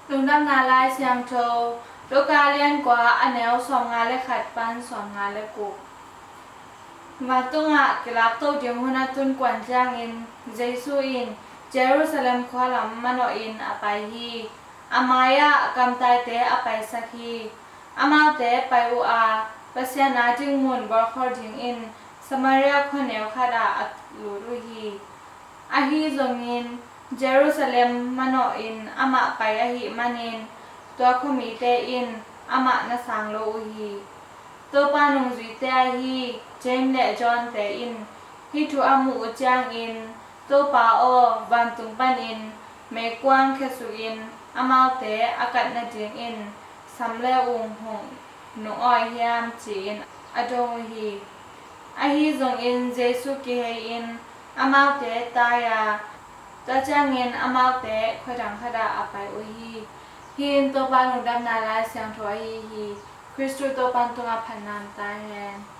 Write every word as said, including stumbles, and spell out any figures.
Lungdamna Lai Siangtho, Luka lian kua, a neu sawmnga le khat pan sawmnga le kuk. Vantungah kilakto ding hun a tun kuan ciangin Jesu in Jerusalem khua lam manawhin a pai hi. A mai-ah kamtaite a paisak hi. Amaute pai uh a, Pasian a ding mun bawlkhol dingin Samaria khuaneu khatah a lut uh hi. Ahi zongin Jerusalem manawhin amah pai ahih manin tua khuamite in amah na sang lo uh hi. Topa nungzuite ahi James le John-te in hih thu a muh uh ciangin, "Topa aw, vantung panin meikuang khiasukin amaute a kat nadingin sam le ung hong nung awi hiam?" ci-in a dong uh hi. Ahi zongin Jesu kihei-in amaute tai a, tua ciangin amaute khuadang khatah a pai uh hi. Hih in Topa Lungdamna Lai Siangtho ahi hi. Khristu Topa tungah phatna om ta hen.